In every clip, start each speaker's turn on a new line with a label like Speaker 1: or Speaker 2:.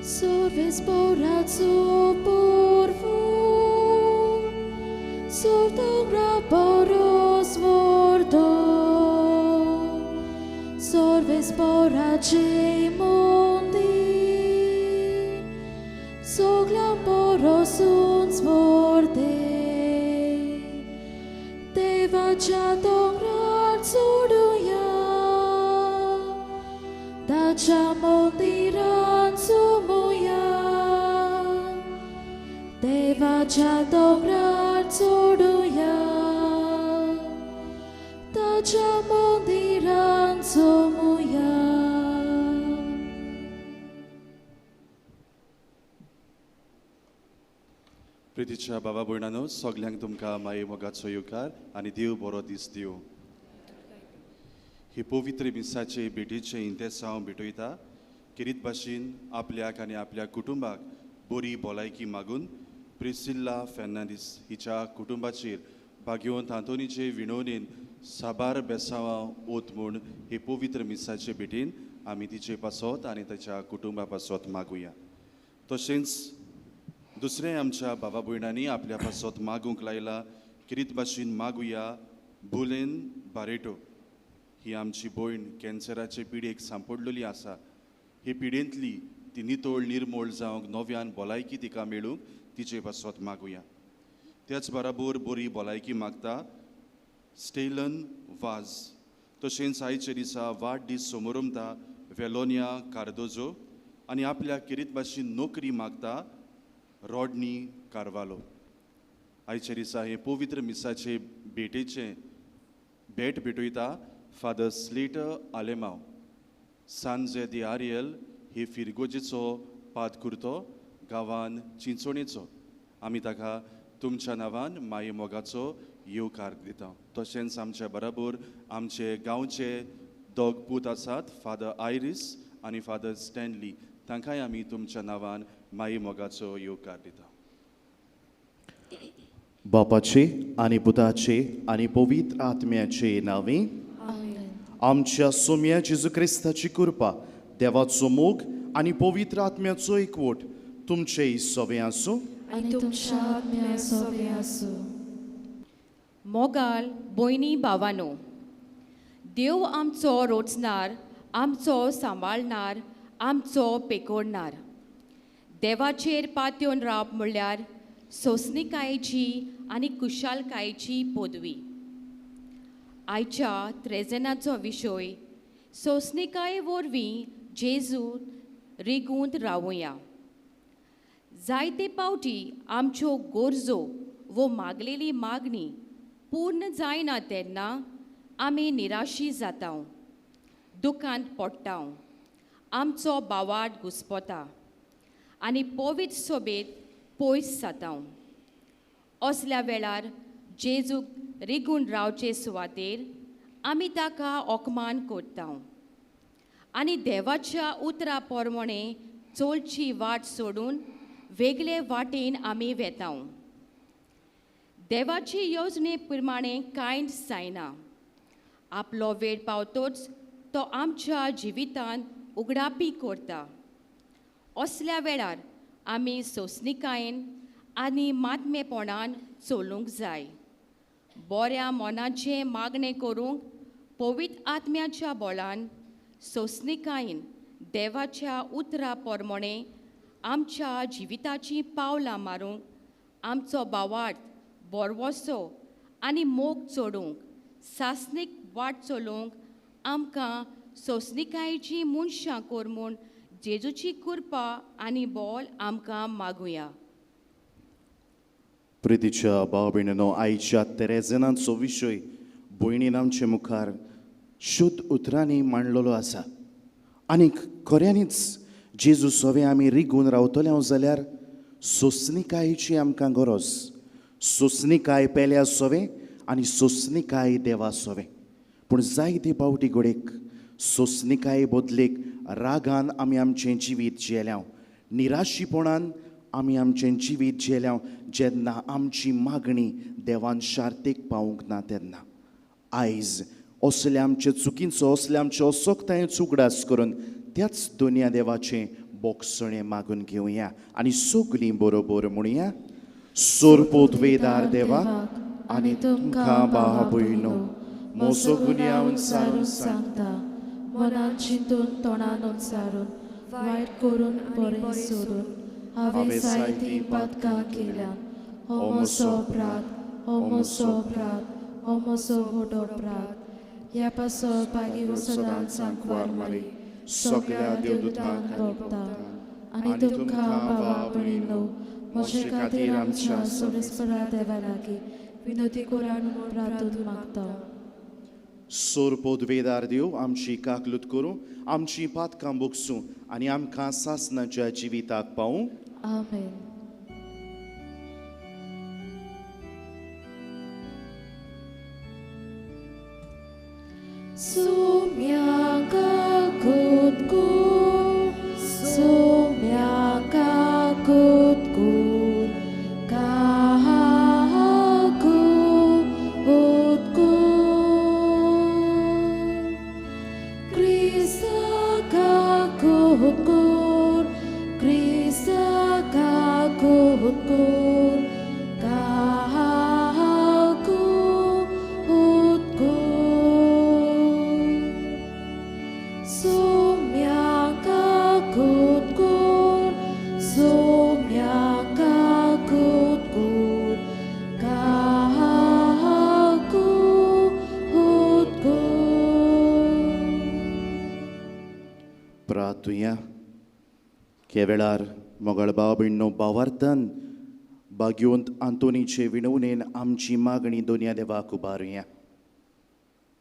Speaker 1: Sorves borazo porvo, sordogra boros vordo, sorves borace mundi, soglam boros uns vorde, देवाच्या दोंगरार चडुया, ताच्या मंदिरान चुमुया, देवाच्या दोंगरार चडुया, ताच्या मंदिरान चुमुया.
Speaker 2: प्रितीच्या बाबा भयणानो, सगल्यांक तुमकां माये मोगाचो येवकार आनी देव बरो दीस दिवं. ही पवित्र मिसाचे भेटीचे इंतेसांव भेटयता. किरीत भाशेन आपल्याक आनी आपल्या कुटुंबाक बरी भलायकी मागून प्रिसिल्ला फेर्नांडीस हिच्या कुटुंबाचेर भाग्यवंत आंतोनीचे विणवणेन साबार बेसांवां ओत म्हूण हे पवित्र मिसाचे भेटीन आमी तिचे पासत आनी ताच्या कुटुंबा पासत मागुया. तशेंच दुसरें आमच्या बाबा भयणांनी आपल्या पासत मागूंक लायला. किरीत भाशेन मागुया बुलेन बारेटो ही आमची भयण कॅन्सराचे पिडेक सांपडलेली आसा. ही पिडेंतली ती नितळ निर्मूळ जावंक नव्यान भलायकी तिका मेळूंक तिचे पासत मागुया. त्याच बराबर बरी भलायकी मागता स्टेलन वाज. तशेंच आयच्या दिसा वाडदीस समोरमता वेलोनिया कार्दोजो आनी आपल्या किरीत भाशेन नोकरी मागता रॉडनी कार्वालो. आयच्या दिसा हे पवित्र मिसाचे भेटेचे भेट भेटयता फादर स्लेटर आलेमाव, सांजे दी आरियल हे फिरगोजेचो पादकुर्तो गांवान चिंचोणेचो. आमी ताका तुमच्या नांवान माये मोगाचो येवकार दिता. तशेंच आमच्या बराबर आमचे गांवचे दोग पूत आसात, फादर आयरीस आनी फादर स्टॅनली, तांकांय आमी तुमच्या नांवान माये मोगाचो येवकार दिता.
Speaker 3: बापाचे आनी पुताचे आनी पवित्र आत्म्याचे नांवे आमच्या सोम्या जेजू क्रिस्ताची कृपा, देवाचो मोग आनी पवित्र आत्म्याचो एकवट तुमचे सवे आसूं
Speaker 1: आनी तुमच्या आत्म्या सोवे आसूं.
Speaker 4: मोगाल भयणी भावानो, देव आमचो रोचणार, आमचो सांबाळणार, आमचो पेकोडणार. देवाचेर पातयेवन रावप म्हणल्यार सोंसणीकायेची आनी कुशालकायेची पदवी. आयच्या त्रेजेनाचो विशय सोंसणीकाये वरवीं जेजू रिगूंत रावुया. जायते पावटी आमच्यो गरजो वो मागलेली मागणी पूर्ण जायना तेन्ना आमी निराशी जाता, दुकांत पडटा, आमचो बावाट घुस्पता आनी पवित्र सोबेत पयस जाता. असल्या वेळार जेजूक रिगून रावचे सुवातेर आमी ताका अपमान करता आनी देवाच्या उतरा प्रमाणे चलची वाट सोडून वेगळे वाटेन आमी वेता. देवाची येवजणे प्रमाणे कांयच जायना. आपलो वेळ पावतोच तो आमच्या जिवितांत उगडापी करता. असल्या वेळार आमी सोंसणीकायेन आनी मातमेपणान चलूंक जाय. बऱ्या मनाचें मागणें करूंक पवित्र आत्म्याच्या बळान सोंसणीकायेन देवाच्या उतरा प्रमाणे आमच्या जिविताचीं पावलां मारूंक, आमचो बावार्थ बरवसो आनी मोग चडोवंक, सासणीक वाट चलोवंक आमकां सोंसणीकायेचीं मनशां कर म्हूण जेजूची कृपा आनी बोल आमकां मागुया.
Speaker 3: प्रितीच्या भाव भयणीनो, आयच्या तेरेजेनाचो विशय भयणीन आमचे मुखार शुद्ध उतरांनी मांडलेलो आसा. आनी खऱ्यांनीच जेजू सोवे आमी रिगून रावतले हांव जाल्यार सोंसणीकायेची आमकां गरज. सोंसणीकाय पेल्या सोवे आनी सोंसणीकाय देवा सोवे. पूण जायते पावटी घडयेक सोंसणीकाये बदलेक रागान आमी आमचें जिवीत झेल्याव, निराशीपणान आमी आमचें जिवीत झेल्याव, जेन्ना आमची मागणी देवान शार्तेक पावूंक ना तेन्ना. आयज असल्या आमचे चुकींचो, असल्या आमचे असक्तायेचो उगडास करून त्याच दुनिया देवाचें बोगसणें मागून घेवया आनी सगलीं बरोबर म्हणुया. सोरपोत वेदार देवा आनी तुमकां भावा भयणो म्हजो गुन्यांव सारून
Speaker 1: सांगता, मनान चिंतून तोंडान उच्चारून वायट करून बरें सोडून हांवें जायतीं पातकां केल्यात. हो म्हजो अपराध, हो म्हजो अपराध, हो म्हजो व्हड अपराध. ह्या पासत बागीव सदांच सांकवार मारी
Speaker 3: सगळ्या देवदूतांक
Speaker 1: भोगता आनी तुमकां भावा भयणींनो म्हजे खातीर आमच्या सोरेस्परा देवा लागीं विनोदी करून म्हूण प्रार्थून मागता.
Speaker 3: सोरपोत वेदार देव आमची काकलूत करूं, आमची पातकां बोगसूं आनी आमकां सासणाच्या जिविताक पावूं.
Speaker 1: आमेन. Sumyaka kutkur, sumyaka kutkur, kahaku utkur. Krista kakutkur, Krista kakutkur, kahaku utkur. Sumyaka kutkur, sumyaka kutkur, kahaku utkur.
Speaker 3: प्रातुया. ह्या वेळार मोगाळ भाव भयणो भावार्थान बागयोंत आंतोनीचे विणवणेन आमची मागणी दोनया देवाक उबारुया.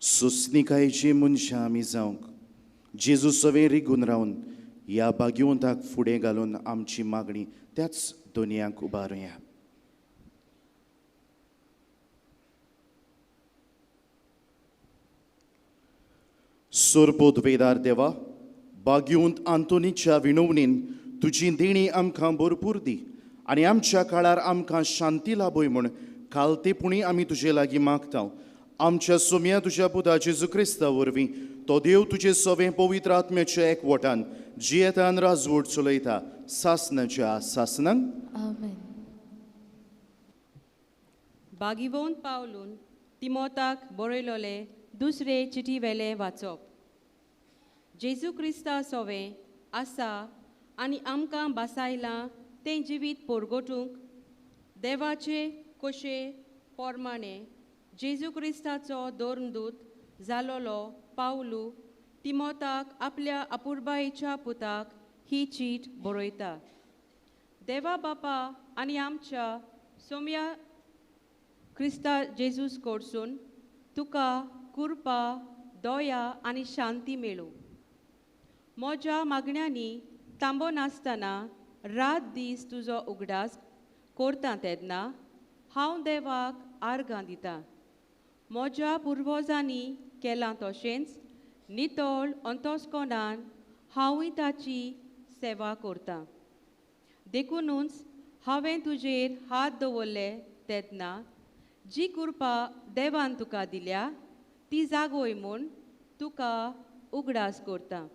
Speaker 3: सोंसणिकायेची मनशां आमी जावंक जेजू सवें रिगून रावन ह्या बागयोंताक फुडें घालून आमची मागणी त्याच दोनयांक उबारुया. सोरपोत वेदार देवा, बागयोंत आंतोनीच्या विणवणेन तुजी देणी आमकां भरपूर दी आनी आमच्या काळार आमकां शांती लाभय म्हूण कालतेपुणी आमी तुजे लागीं मागता. आमच्या सोम्या तुज्या पुता जेजू क्रिस्ता वरवीं तो देव तुजे सवें पवित्र आत्म्याच्या एकवटान जियेतान राजवट चलयता सासनाच्या सासनांक.
Speaker 1: आमेन.
Speaker 4: बागिवोन पावलून तिमोताक बरयलोले दुसरे चिटी वेले वाचप. जेजू क्रिस्ता सोवें आसा आनी आमकां बासायलां तें जिवीत पोरगोटूंक देवाचे कोशे पोरमाणे जेजू क्रिस्ताचो दोरदूत जालोलो पावलू तिमोताक आपल्या अपुरबायेच्या पुताक ही चीट बरयता. देवा बापा आनी आमच्या सोम्या क्रिस्ता जेजूस कडसून तुका कृपा, दया आनी शांती मेळूं. म्हज्या मागण्यांनी तांबो नासतना रात दीस तुजो उगडास करता तेन्ना हांव देवाक आर्गां दितां. म्हज्या पुर्वजांनी केलां तशेंच नितळ अंतस्कोणान हांवूय ताची सेवा करतां. देखुनूच हांवें तुजेर हात दवरले तेन्ना जी कृपा देवान तुका दिल्या ती जागोय म्हूण तुका उगडास करता.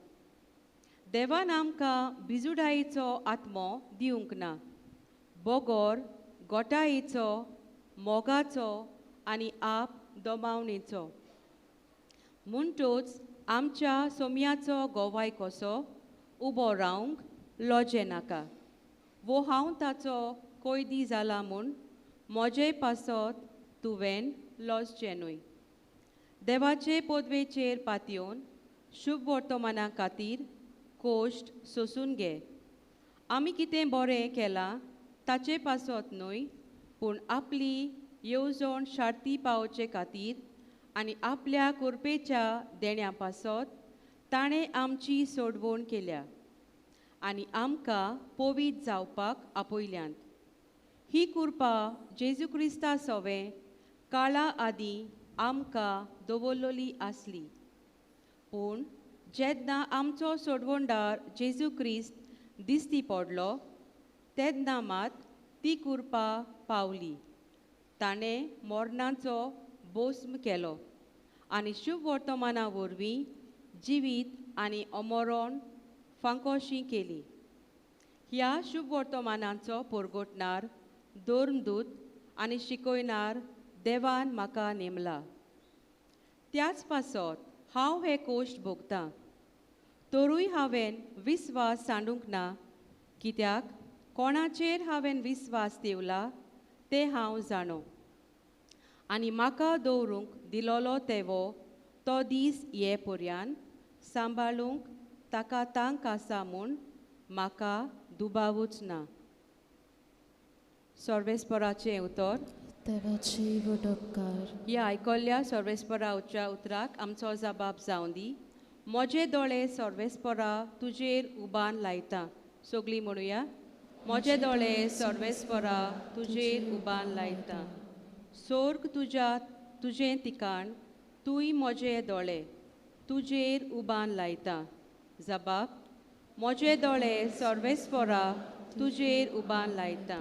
Speaker 4: देवान आमकां बिजुडायेचो आत्मो दिवंक ना, बोगोर गोटायेचो, मोगाचो आनी आप दोमावणेचो. म्हणटूच आमच्या सोम्याचो गोवाय कसो उबो रावंक लजे नाका वो हांव ताचो कोयदी जाला म्हूण म्हजे पासत तुवें लजचें न्हय. देवाचे पदवेचेर पातयेवन शुभ वर्तमाना खातीर कोश्ट सोसून घे. आमी कितें बरें केलां ताचे पासत न्हय, पूण आपली येवजण शार्ती पावचे खातीर आनी आपल्या कुरपेच्या देण्या पासत ताणें आमची सोडवण केल्या आनी आमकां पवित्र जावपाक आपयल्यांत. ही कृपा जेजू क्रिस्ता सोवें काळा आदीं आमकां दवरलेली आसली, पूण जेन्ना आमचो सोडवणदार जेजू क्रिस्त दिसती पडलो तेन्ना मात ती कृपा पावली. ताणें मरणाचो बोस्म केलो आनी शुभ वर्तमाना वरवीं जिवीत आनी अमरण फांकोशी केली. ह्या शुभ वर्तमानाचो परगटणार धर्मदूत आनी शिकयणार देवान म्हाका नेमला. त्याच पासत हांव हे कोश्ट भोगतां, तरूय हांवें विस्वास सांडूंक ना, कित्याक कोणाचेर हांवें विस्वास दिवला तें हांव जाणो. आनी म्हाका दवरूंक दिलोलो तेवो तो दीस ये पर्यान सांबाळूंक ताका तांक आसा म्हूण म्हाका दुबावूच ना. सर्वेस्पराचें उतर.
Speaker 1: देवाची वडपकार.
Speaker 4: ह्या आयकल्ल्या सर्वेस्पराच्या उतराक आमचो जबाब जावं दी. म्हजे दोळे सर्वेस्परा तुजेर उबान लायता. सगळीं म्हणुया, म्हजे दोळे सर्वेस्परा तुजेर उबान लायता. सोर्ग तुज्या तुजें ठिकाण, तूंय म्हजे दोळे तुजेर उबान लायता. जबाब, म्हजे दोळे सर्वेस्परा तुजेर उबान लायता.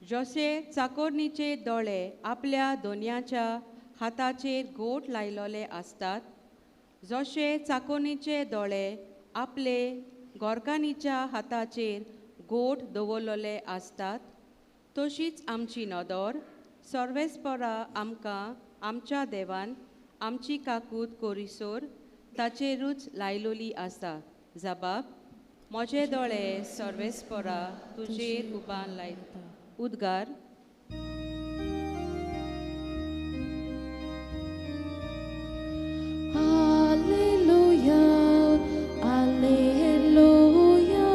Speaker 4: जशे चाकोरणीचे दोळे आपल्या दोनयाच्या हाताचेर गोट लायलोले आसतात, जशे चाकोरणीचे दोळे आपले गोरकानीच्या हाताचेर गोट दवरलेले आसतात, तशीच आमची नदर सर्वेस्परा आमकां आमच्या देवान आमची काकूत कोरिसोर ताचेरूच लायलोली आसा. जबाब, म्हजे दोळे सर्वेस्परा तुजेर उबान लायता. उद्गार.
Speaker 1: Alleluia, alleluia,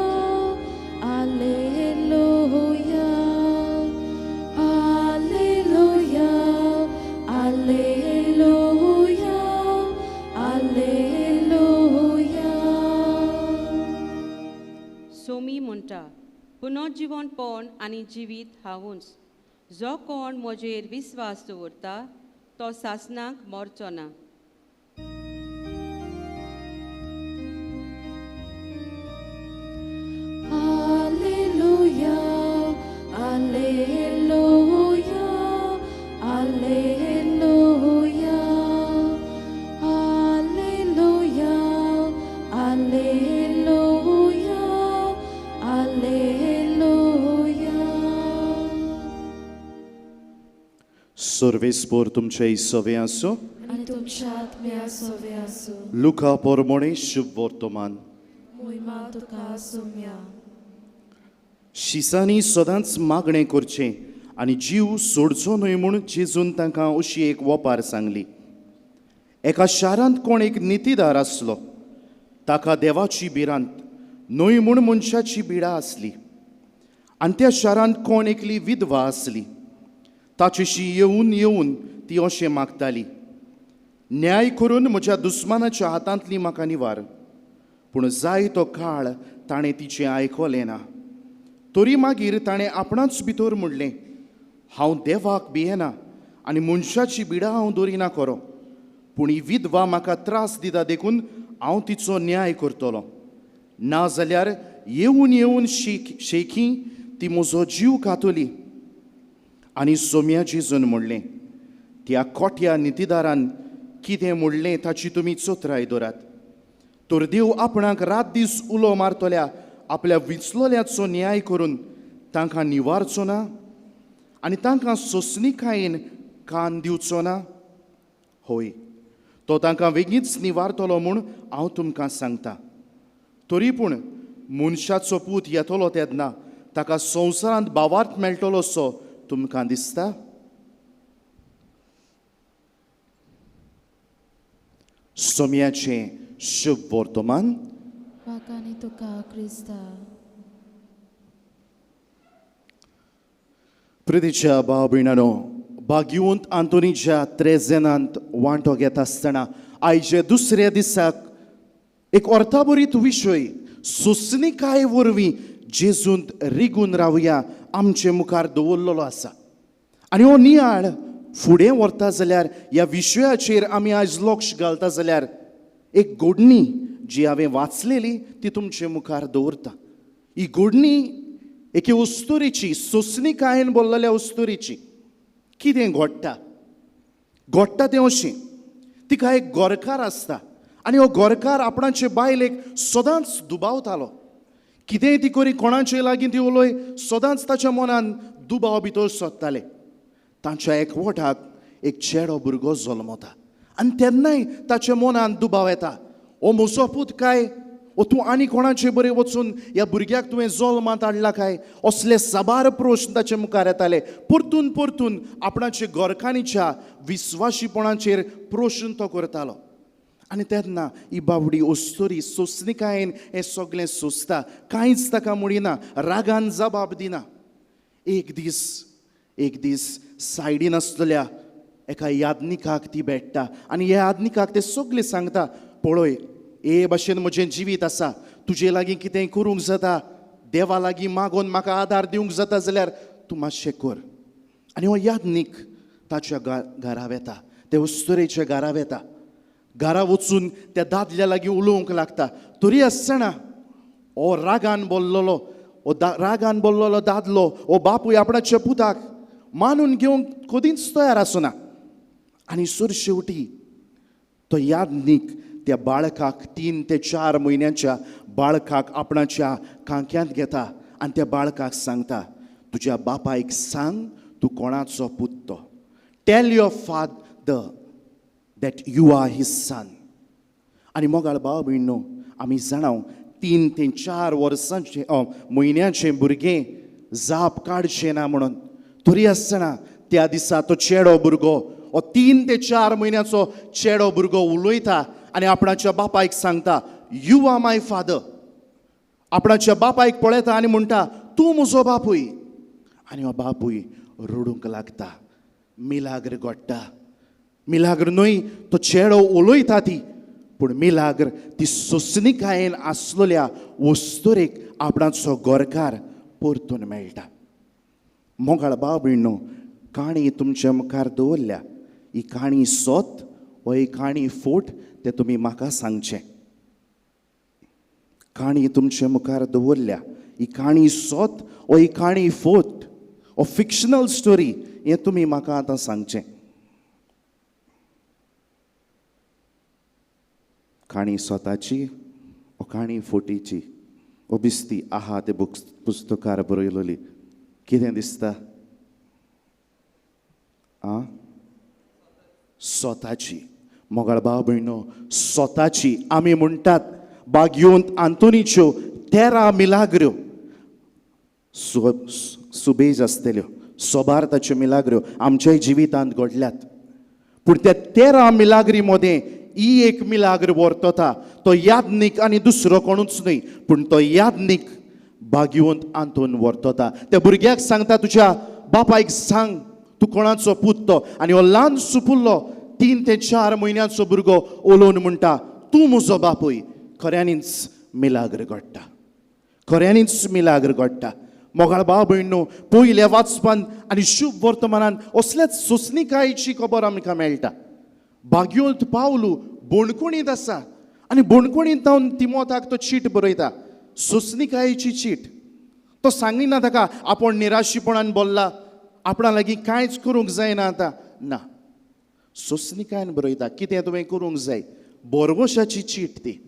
Speaker 1: alleluia, alleluia, alleluia, alleluia.
Speaker 4: Somi म्हणटा, पुनर्जिवनपण आनी जिवीत हांवूच. जो कोण म्हजेर विस्वास दवरता तो सासणाक मरचो ना.
Speaker 1: Alleluia, alleluia, alleluia, alleluia, alleluia, alleluia.
Speaker 3: सर्वेस्पोर तुमचे सवे आसूं
Speaker 1: आनी तुमच्या आत्म्या सोवे आसूं.
Speaker 3: लुका पोरमोणे शुभ वर्तमान.
Speaker 1: मोहिमा तुका सोम्या.
Speaker 3: शिसांनी सदांच मागणें करचें आनी जीव सोडचो न्हय म्हूण जेजून तांकां अशी एक वपार सांगली. एका शारांत कोण एक नितीदार आसलो. ताका देवाची भिरांत न्हय म्हूण मनशाची भिडा आसली. आनी त्या शारांत कोण एकली विधवा आसली. ताचेशी येवन येवन ती अशें मागताली, न्याय करून म्हज्या दुस्मानाच्या हातांतली म्हाका निवार. पूण जाय तो काळ ताणें तिचें आयकलें ना. तरी मागीर ताणें आपणाच भितर म्हणलें, हांव देवाक भियेना आनी मनशाची बिडा हांव दवरिना खरो, पूण ही विधवा म्हाका त्रास दिता देखून हांव तिचो न्याय करतलो. ना जाल्यार येवन येवन शेखी ती म्हजो जीव खातली. आनी सोम्या जेजून म्हणलें, त्या कोट्या नितीदारान कितें म्हणलें ताची तुमी चोत्राय दवरात. तर देव आपणाक रात दीस उलो मारतल्या आपल्या विचलोल्याचो न्याय करून तांकां निवारचो ना आनी तांकां सोंसणीकायेन कान दिवचो ना? हय, तो तांकां वेगींच निवारतलो म्हूण हांव तुमकां सांगता. तरी पूण मनशाचो पूत येतलो तेन्ना ताका संवसारांत भावार्थ मेळटलो सो तुमकां दिसता? सोम्याचें शुभ वर्तमान.
Speaker 1: म्हाका आनी तुका क्रिस्ता.
Speaker 3: प्रितीच्या भाव भयणानो, भाग्यवंत आंतोनीच्या त्रेजेनांत वांटो घेता आसतना आयचे दुसऱ्या दिसाक एक अर्थाभरीत विशय सोंसणीकाये वरवीं जेजूंत रिगून रावया आमचे मुखार दवरलेलो आसा. आनी हो नियाळ फुडें व्हरता जाल्यार ह्या विशयाचेर आमी आयज लक्ष घालता जाल्यार एक घडणी जी हांवें वाचलेली ती तुमचे मुखार दवरता. ही घडणी एके अस्तुरेची, सोंसणीकायेन बोल्लेल्या अस्तुरेची. कितें घडटा? घडटा तें अशें, तिका एक गोरकार आसता आनी हो गोरकार आपणाचे बायलेक सदांच दुबावतालो. कितेंय ती करी, कोणाचे लागीं ती उलय, सदांच ताच्या मनान दुबाव भितर सोदताले. तांच्या एकवटाक एक चेडो भुरगो जल्मता आनी तेन्नाय ताच्या मनान दुबाव येता, ओ म्हजो पूत काय, ओ तूं आनी कोणाचे बरें वचून ह्या भुरग्याक तुवें जल्मांत हाडला काय, असले साबार प्रश्न ताचे मुखार येताले. परतून परतून आपणाचे गोरकानीच्या विस्वाशीपणाचेर प्रश्न तो करतालो. आनी तेन्ना ही बावडी अस्तुरी सोंसणीकायेन हें सगळें सोंसता, कांयच ताका म्हणिना, रागान जबाब दिना. एक दीस एक दीस सायडीन आसलेल्या एका यादनिकाक ती भेट्टा आनी ह्या यादनिकाक ते सगळें सांगता, पळय हे भाशेन म्हजें जिवीत आसा, तुजे लागीं कितेंय करूंक जाता, देवा लागीं मागून म्हाका आदार दिवंक जाता जाल्यार तूं मातशें कर. आनी हो यादनीक ताच्या घरा वेता, ते अस्तुरेच्या घरा वेता. घरा वचून त्या दादल्या लागीं उलोवंक लागता. तरी आसतना हो रागान बोल्लोलो, हो रागान बोल्लोलो दादलो, हो बापूय आपणाच्या पुताक मानून घेवंक कदींच तयार आसना. आनी सर शेवटी तो यादनीक त्या बाळकाक, 3 ते 4 म्हयन्यांच्या बाळकाक आपणाच्या खांक्यांत घेता आनी त्या बाळकाक सांगता, तुज्या बापायक सांग तूं कोणाचो पूत तो. Tell your father that you are his son. आनी मोगाळ भाव भयणो, आमी जाणाव 3 ते 4 वर्सांचे म्हयन्याचें भुरगें जाप काडचें ना म्हणून. तरी आसतना त्या दिसा तो चेडो भुरगो, हो 3 ते 4 म्हयन्याचो चेडो भुरगो उलयता आनी आपणाच्या बापायक सांगता, you are my father. आपणाच्या बापायक पळयता आनी म्हणटा, तूं म्हजो बापूय. आनी हो बापूय रडूंक लागता. मिलाग्र घडटा. मिलाग्र न्हय, तो चेडो उलयता ती, पूण मिलाग्र ती सोंसणीकायेन आसलेल्या वस्तुरेक आपणाचो गोरकार परतून मेळटा. मोगाळ भाव भयणो, काणी तुमच्या मुखार दवरल्या. ही काणी सोत वा ही काणी फोट तें तुमी म्हाका सांगचें. काणी तुमच्या मुखार दवरल्या, ही काणी सोत वा ही काणी फोट ओ फिक्शनल स्टोरी हें तुमी म्हाका आतां सांगचें. काणी सोताची ओ काणी फोटीची ओ बिस्ती आहा ते पुस्तकार बरयलोली. कितें दिसता? आं, सोताची. मोगाळ भाव भयणो, सोताची. आमी म्हणटात बागयोंत आंतोनीच्यो 13 मिलाग्र्यो सुबेज आसतल्यो, सोबार ताच्यो मिलाग्र्यो आमच्याय जिवितांत घडल्यात. पूण त्या 13 मिलाग्री मदें ही एक मिलाग्र वर्तता. तो यादनीक आनी दुसरो कोणूच न्हय, पूण तो यादनीक बागयोंत आंतोन वर्तता. त्या भुरग्याक सांगता, तुज्या बापायक सांग तूं कोणाचो पूत तो. आनी हो ल्हान सुपुल्लो 3 ते 4 म्हयन्यांचो भुरगो उलोवन म्हणटा, तूं म्हजो बापूय. खऱ्यांनीच मिलाग्र घडटा, खऱ्यांनीच मिलाग्र घडटा. मोगाळ भाव भयणो, पयल्या वाचपान आनी शुभ वर्तमानान असल्याच सोंसणीकायेची खबर आमकां मेळटा. बागयोंत पावलू बोणकोणींत आसा आनी बोणकोणींत जावन तिमोताक तो चीट बरयता, सोंसणीकायेची चीट. तो सांगिना ताका आपूण निराशीपणान बोल्ला, आपणा लागीं कांयच करूंक जायना आतां. ना, सोंसणीकायेन बरयता कितें तुवें करूंक जाय. बोरवशाची चीट ती.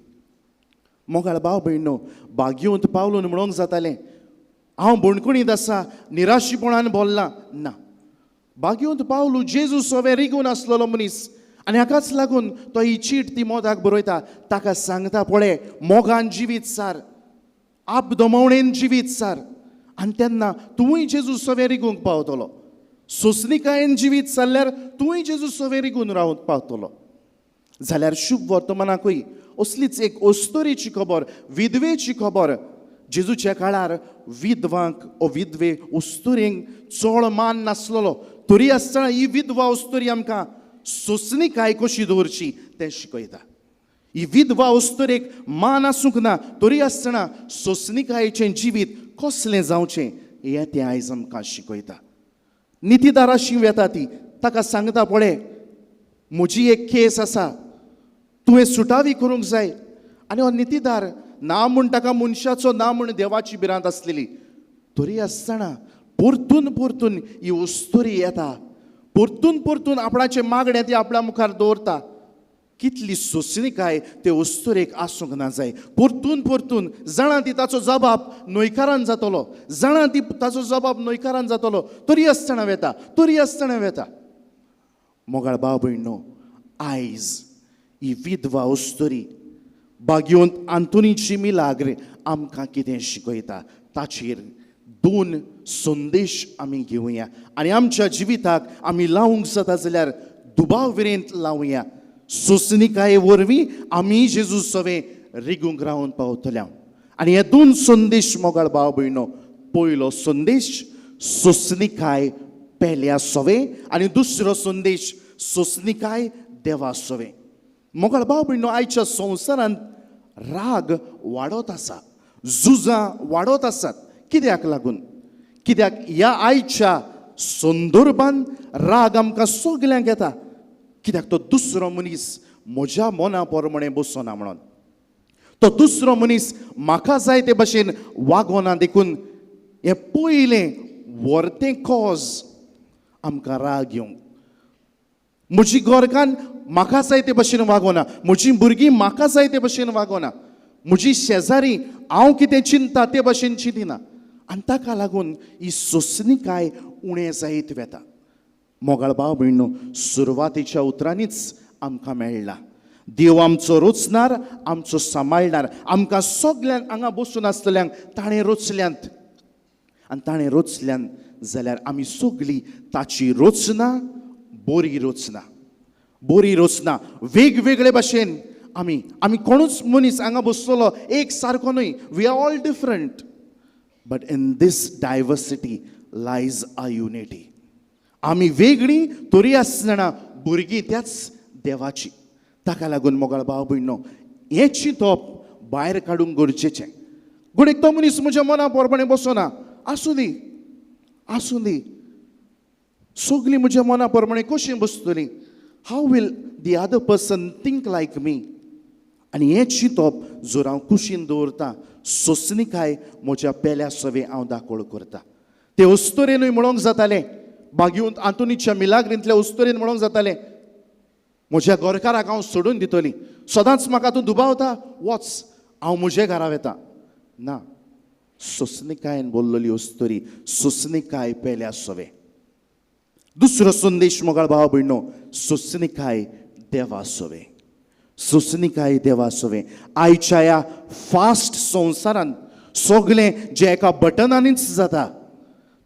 Speaker 3: मोगाळ भाव भयणो, बागयोंत पावलून म्हणूंक जातालें, हांव बोणकोणींत आसा, निराशीपणान बोल्ला. ना, बागयोंत पावलू जेजू सोवे रिगून आसलेलो मनीस आनी हाकाच लागून तो ही चीट तिमोताक बरयता. ताका सांगता, पळय मोगान जिवीत सार, आपदमवणेन जिवीत सार, आनी तेन्ना तुवूय जेजू सवे रिगूंक पावतलो. सोंसणीकायेन जिवीत सारल्यार तुवूय जेजू सवे रिगून रावंक पावतलो. जाल्यार शुभ वर्तमानाकूय असलीच एक अस्तुरेची खबर, विधवेची खबर. जेजूच्या काळार विधवांक ओ विधवे अस्तुरेंक चड मान नासलेलो, तरी आसतना ही विधवा अस्तुरी आमकां सोंसणीकाय कशी दवरची तें शिकयता. ही विधवा अस्तुरेक मान आसूंक ना, तरी आसतना सोंसणीकायेचें जिवीत कसलें जावचें हें तें आयज आमकां शिकयता. नितीदाराशी वेता ती, ताका सांगता, पळय म्हजी एक केस आसा, तुवें सुटावी करूंक जाय. आनी हो नितीदार ना म्हूण ताका मनशाचो ना म्हूण देवाची भिरांत आसलेली, तरी आसतना परतून परतून ही उस्तोरी येता, परतून परतून आपणाचें मागणें ती आपल्या मुखार दवरता. कितली सोंसणीकाय ते उस्तोरेक आसूंक ना जाय. परतून परतून जाणा ती ताचो जबाब न्हयकारान जातलो, जाणा ती ताचो जबाब न्हयकारान जातलो, तरी आसतना वेता, तरी आसतना वेता. मोगाळ भाव भयणो, आयज ही विधवा उस्तोरी बागयोंत आंतोनीची मिलाग्र आमकां कितें शिकयता ताचेर दोन संदेश आमी घेवया आनी आमच्या जिविताक आमी लावंक जाता जाल्यार दुबाव विरेंत लावया. सोंसणीकाये वरवीं आमी जेजू सवें रिगूंक रावन पावतले. आनी हे दोन संदेश मोगाळ भाव भयणो, पयलो संदेश सोंसणीकाय पेल्या सवें आनी दुसरो संदेश सोंसणीकाय देवा सवें. मोगाळ भाव भयणो, आयच्या संवसारांत राग वाडत आसा, झुजां वाडत आसात. कित्याक लागून? कित्याक ह्या आयच्या संदर्भान राग आमकां सगल्यांक येता. कित्याक तो दुसरो मनीस म्हज्या मना प्रमाणे बसना म्हणून, तो दुसरो मनीस म्हाका जाय ते भशेन वागोना, देखून हें पयलें व्हरतें कॉज आमकां राग येवंक. म्हजी घरकान्न म्हाका जाय ते भशेन वागोना, म्हजीं भुरगीं म्हाका जाय ते भशेन वागोना, म्हजी शेजारी हांव कितें चिंता ते भशेन चिंतिना, आनी ताका लागून ही सोंसणीकाय उणें जायत वेता. मोगाळ भाव भयणो, सुरवातेच्या उतरांनीच आमकां मेळ्ळा देव आमचो रोचणार, आमचो सांबाळणार. आमकां सगल्यांक हांगा बसून आसतल्यांक ताणें रोचल्यांत, आनी ताणें रोचल्यांत जाल्यार आमी सगळीं ताची रचना बरी रचना, बरी रचना. वेगवेगळे भाशेन आमी आमी कोणूच मनीस हांगा बसतलो एक सारको न्हय. We are all different, but in this diversity lies a unity. आमी वेगळीं तरी आसतना भुरगीं त्याच देवाची. ताका लागून मोगाळ भाव भयणो, हें चिंतप भायर काडूंक गरजेचें. घडये तो मनीस म्हज्या मना प्रमाणे बसना, आसूं दी, आसूं दी, सगळीं म्हज्या मना प्रमाणे कशीं बसतलीं? How will the other person think like me? आनी हें चिंतप जर हांव कुशीन दवरता, सोंसणीकाय म्हज्या पेल्या सवें हांव दाखोळ करता. ते अस्तोरेनूय म्हणोंक जातालें, बागयोंत आंतोनीच्या मिलाग्रींतल्या अस्तोरेन म्हणोंक जातालें, म्हज्या घरकाराक हांव सोडून दितली, सदांच म्हाका तूं दुबावता, वच, हांव म्हजे घरा वेता. ना, सोंसणीकायेन बोल्लोली अस्तोरी, सोंसणीकाय पेल्या सवें. दुसरो संदेश मोगाळ भाव भयणो, सोंसणीकाय देवा सवें, सोंसणीकाय देवा सवें. आयच्या ह्या फास्ट संवसारांत सगळें जें एका बटनानीच जाता.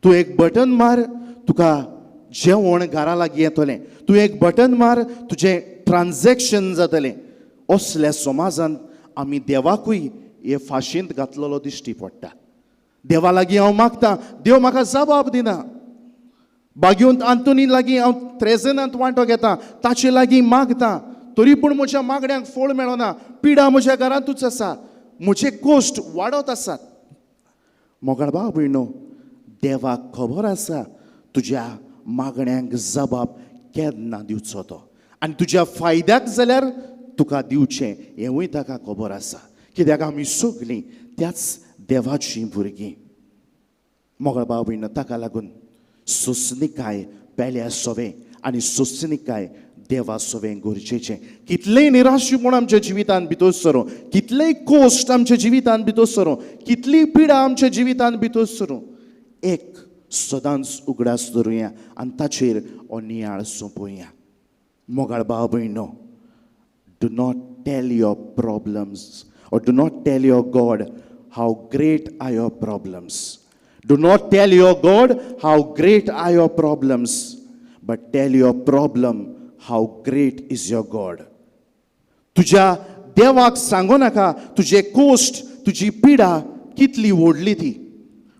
Speaker 3: तूं एक बटन मार, तुका जेवण घरा लागीं येतलें. तूं एक बटन मार, तुजें ट्रान्जॅक्शन जातलें. असल्या समाजांत आमी देवाकूय हे फाशींत घातलेलो दिश्टी पडटा. देवा लागीं हांव मागतां, देव म्हाका जबाब दिना. बागयोंत आंतोनी लागीं हांव त्रेजनांत वांटो घेता, ताचे लागीं मागता, तरी पूण म्हज्या मागण्यांक फळ मेळना. पिडा म्हज्या घरांतूच आसा, म्हजे कोश्ट वाडत आसात. मोगाळ भाव भयणो, देवाक खबर आसा तुज्या मागण्यांक जबाब केन्ना दिवचो तो, आनी तुज्या फायद्याक जाल्यार तुका दिवचें हेंवूय ताका खबर आसा. कित्याक आमी सगळीं त्याच देवाचीं भुरगीं. मोगाळ भाव भयणो, ताका लागून सोंसणीकाय पेल्या सवें आनी सोंसणीकाय देवा सवें गरजेचें. कितलेंय निराशेपण आमच्या जिवितांत भितर सरूं, कितलेय कोश्ट आमच्या जिवितांत भितर सरूं, कितलीय पिडा आमच्या जिवितांत भितर सरूं, एक सदांच उगडास दवरुया आनी ताचेर हो नियाळ सोंपोवया. मोगाळ भाव भयणो, do not tell your problems or do not tell your God how great are your problems. Do not tell your God how great are your problems, but tell your problem how great is your God. तुज्या देवाक सांगू नाका तुजे cost, तुजी पिडा कितली व्हडली ती,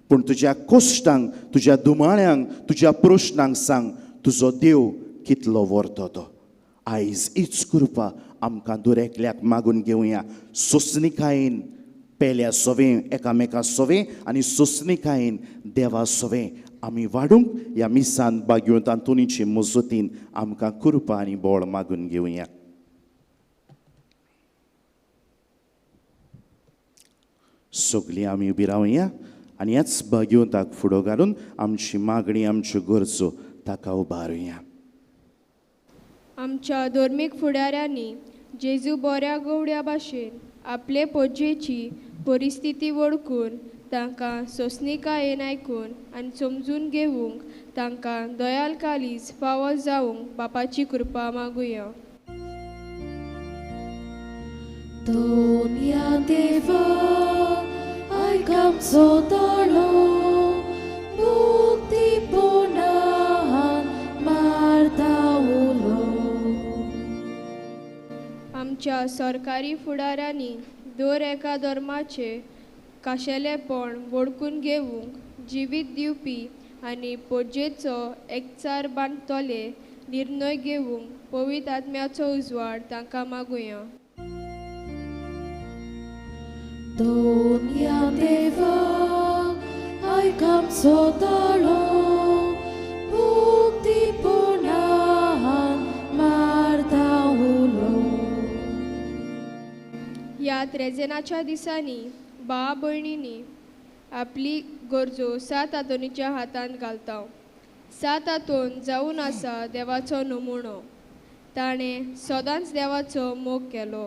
Speaker 3: पूण तुज्या कोश्टांक, तुज्या दुमाळ्यांक, तुज्या प्रश्नांक सांग तुजो देव कितलो व्हरतो तो. आयज हीच कृपा आमकां दरेकल्याक मागून घेवया. सोंसणीकायेन पेल्या सवें, एकामेका सवें आनी सोंसणीकायेन देवा सवें आमी वाडूंक ह्या मिसान बागयोंत आंतोनीचे मजतीन आमकां कृपा आनी बळ मागून घेवया. सगळीं आमी उबी रावया आनी ह्याच भाग्यवंताक फुडो घालून आमची मागणी, आमच्यो गरजो ताका उबारुया.
Speaker 5: आमच्या धर्मीक फुडाऱ्यांनी जेजू बऱ्या गवड्या भाशेन आपले पोजेची परिस्थिती वळखून तांकां सोंसणीकायेन आयकून आनी समजून घेवंक तांकां दयाल कालीज फावो जावंक बापाची कृपा मागुया.
Speaker 1: दोनया देवा आयक आमचो ताळो, मुक्तीपणान मारता उलो.
Speaker 5: आमच्या सरकारी फुडाऱ्यांनी दर एका धर्माचे खाशेलेपण वळखून घेवंक जिवीत दिवपी आनी पोजेचो एकचार बांदतले निर्णय घेवंक पवित्र आत्म्याचो उजवाड तांकां मागुया.
Speaker 1: दोनया देवा आयक आमचो ताळो, मुक्तीपणान मारता उलो.
Speaker 5: ह्या त्रेजेनाच्या दिसांनी भाव भयणींनी आपली गरजो सात आंतोनीच्या हातांत घालता. सात आंतोन जावन आसा देवाचो नमुणो. ताणें सदांच देवाचो मोग केलो,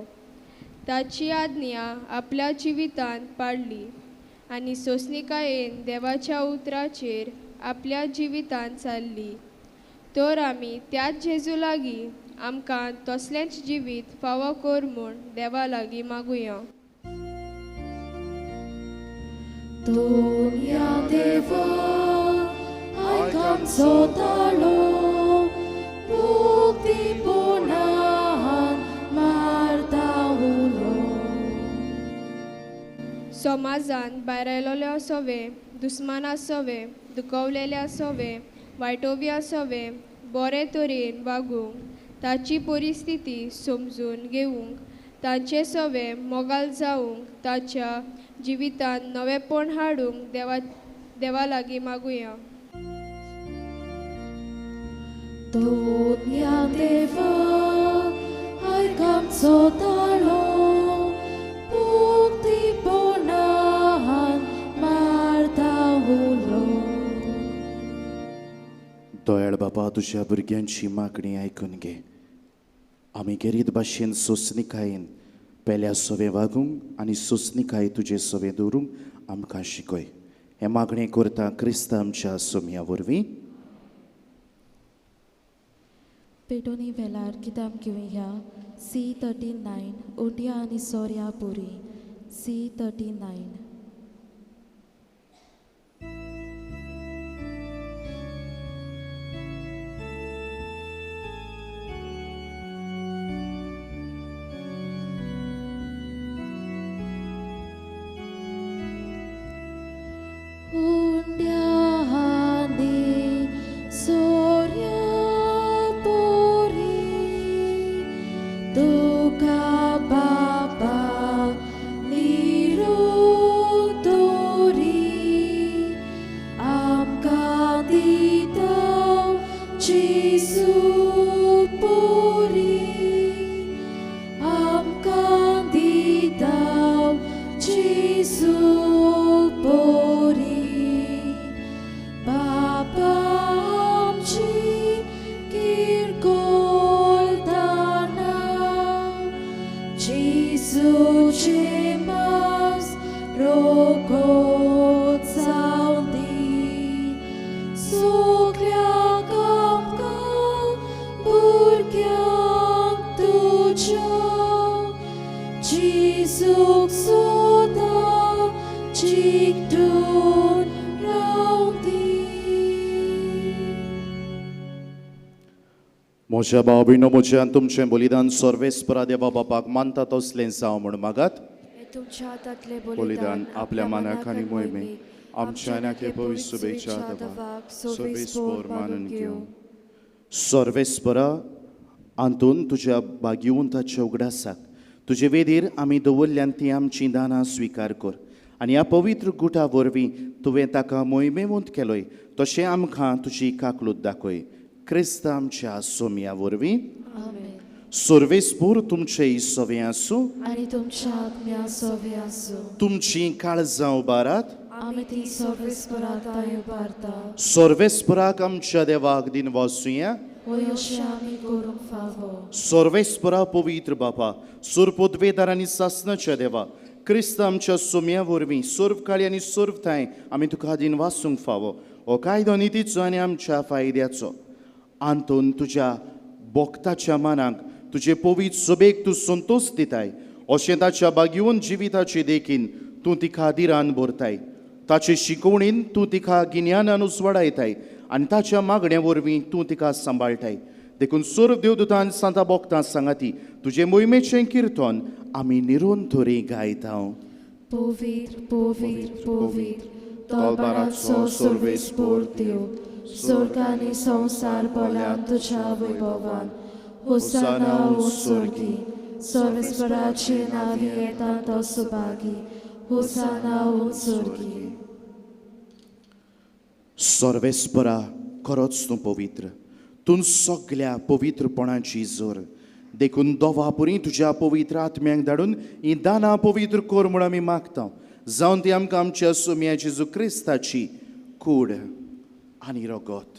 Speaker 5: ताची आज्ञा आपल्या जिवितांत पाळ्ळी आनी सोंसणीकायेन देवाच्या उतराचेर आपल्या जिवितांत चल्ली. तर आमी त्याच जेजू लागीं आमकां तसलेंच जिवीत फावो कर म्हूण देवा लागीं मागुया.
Speaker 1: दोनया देवा आयक आमचो ताळो, मुक्तीपणान मारता उलो.
Speaker 5: समाजान भायरायलोल्या सोवे, दुस्माना सोवे, दुखवलेल्या सोवे, वायटोव्या सोवे बरे तरेन वागूंक, ताची परिस्थिती समजून घेवंक, तांचे सोवे मोगाल जावंक, ताच्या जिवितांत नवेपण हाडूंक देवा लागीं मागुया.
Speaker 1: दोनया देवा आयक आमचो ताळो, मुक्तीपणान मारता उलो.
Speaker 3: दयाळ बाबा, तुज्या भुरग्यांची मागणी आयकून घे. आमी गेरीत भाशेन सोंसणीकायेन पेल्या सोवे वागूंक आनी सोंसणीकाय तुजे सोवे दवरूंक आमकां शिकय. हें मागणें करता क्रिस्त आमच्या सोम्या वरवीं.
Speaker 1: पेटोनी वेलार किताब घेवया C39 उंडिया आनी सोऱ्या पुरी C39.
Speaker 3: म्हज्या भाव भयणो, म्हज्यान तुमचें बलिदान सर्वेस्परा देवा बापाक मानता तसलें जावं म्हूण मागात.
Speaker 1: तुमच्या हातांतलें
Speaker 2: बलिदान आपल्या मनाक आनी मोहिमेक आमच्या आनी पवित्र शुभेच्छा देवाक सर्वेस्पर मानून घेवं.
Speaker 3: सर्वेस्परा आंतून तुज्या भाग्यवंताच्या उगडासाक तुजे वेदीर आमी दवरल्यान ती आमची दानां स्विकार कर आनी ह्या पवित्र गुटा वरवीं तुवें ताका मोहिमेवंत केलोय तशें आमकां तुजी काकलूत दाखय. क्रिस्त आमच्या सोम्या वरवीं. सर्वेस्पोर तुमचे सवे आसूं
Speaker 1: आनी तुमच्या आत्म्या सोवे आसूं.
Speaker 3: तुमची काळजां उबारात.
Speaker 1: आमी ती सर्वेस्पराक उबारता.
Speaker 3: सर्वेस्पराक आमच्या देवाक दिन वासुया.
Speaker 1: वय अशें आमी करूंक फावो.
Speaker 3: सर्वेस्परा पवित्र बापा, सर्व पदवेदार आनी सासनाच्या देवा, क्रिस्त आमच्या सोम्या वरवीं सर्व काळी आनी सर्व ठांय आमी तुका दिन वासूंक फावो. हो कायदो नितीचो आनी आमच्या फायद्याचो. आंतून तुज्या भक्ताच्या मनाक तुजे पवित्र सभेक तूं संतोश दिताय. अशें ताच्या भाग्यवंत जिविताचे देखीन तूं तिका धिरान भरताय. ताचे शिकवणीन तूं तिका गिन्यानान उजवाडायताय आनी ताच्या मागण्या वरवीं तूं तिका सांबाळटाय. देखून सर्व देवदूतान सांता भक्तां सांगाती तुजे मोहिमेचें किर्तन आमी निरंतरी गायता.
Speaker 1: पवित्र पवित्र पवित्र तोलबाराचो सर्वेस्पोर देव, स्वर्ग आनी संवसार भरल्यान तुज्या वैभवान. होसाना उत्सर्गी, सर्वेस्पराचे नांवी येता तो सुभागी. होसाना उत्सर्गी.
Speaker 3: सर्वेस्परा खरोच तूं पवित्र, तूं सगल्या पवित्रपणाची जोर. देखून दोवा पुरी तुज्या पवित्र आत्म्यांक धाडून ही दानां पवित्र कर म्हूण आमी मागता. जावन ती आमकां आमच्या सोम्या जेजू क्रिस्ताची कूड आनी रगत.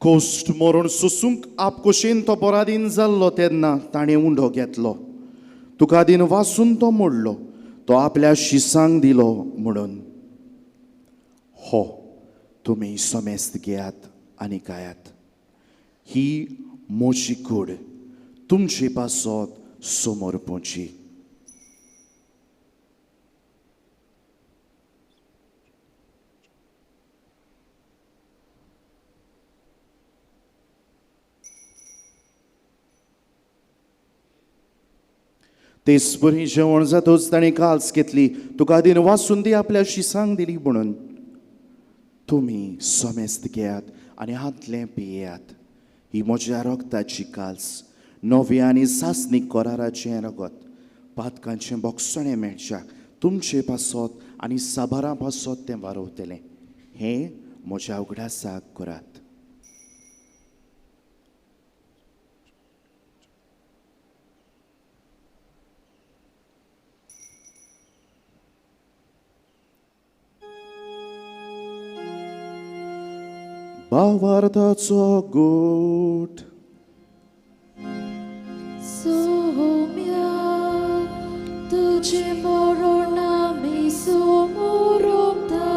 Speaker 3: कोश्ट मरण सोसूंक आपकोशेन तो पराधीन जाल्लो तेन्ना ताणें उंडो घेतलो. तुका दिन वासून तो मोडलो, तो आपल्या शिसांक दिलो म्हणून. हो तुमी समेस्त घेयात आनी खायात. ही म्हजी कूड तुमचे पासत समर्पणची. तेचपरी जेवण जातच ताणें काल्स घेतली, तुका दिन वासून ती आपल्या शिसांक दिली म्हणून. तुमी समेस्त घेयात आनी हातलें पियेयात. ही म्हज्या रगताची काल्स, नव्या आनी सासणीक कराराचें रगत. पातकांचें बोगसणें मेळच्याक तुमचे पासत आनी साबारां पासत तें वारवतलें. हें म्हज्या उगडासाक करात. भावार्थाचो गोट.
Speaker 1: सोम्या तुझे मरण आमी समोरता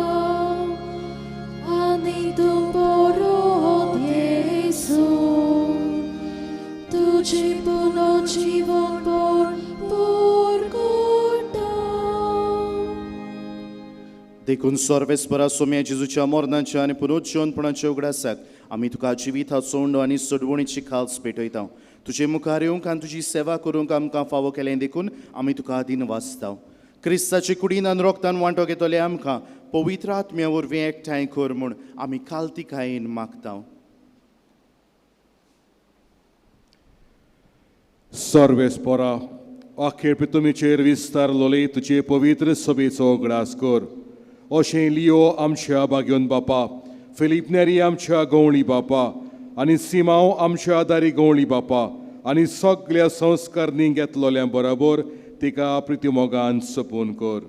Speaker 1: आनी तूं परत येसो. तुझे पुनर्जीवन परगटा.
Speaker 3: देखून सर्वेस्परा सोम्या जेजूच्या मरणाच्या आनी पुनर्जीवनपणाच्या उगडासाक आमी तुका जिविताचो उंडो आनी सोडवणीची खाल्स पेटयता. तुजे मुखार येवंक आनी तुजी सेवा करूंक आमकां फावो केलें देखून आमी तुका दिन वाचता. क्रिस्ताचे कुडीन आनी रोगतान वांटो घेतले आमकां पवित्र आत्म्या वरवीं एकठांय कर म्हूण आमी कालतिकायेन मागता.
Speaker 6: सर्वेस्परा अखेर तुमीचेर विस्तारलोले तुजे पवित्र सभेचो उगडास कर. अशें लियो आमच्या बाग्योन बापा, फिलीप नेरी आमच्या गवळी बापा आनी सिमांव आमच्या दारी गवळी बापा आनी सगल्या संस्कारणी घेतलोल्या बरोबर तिका प्रितीमोगान सपून कर.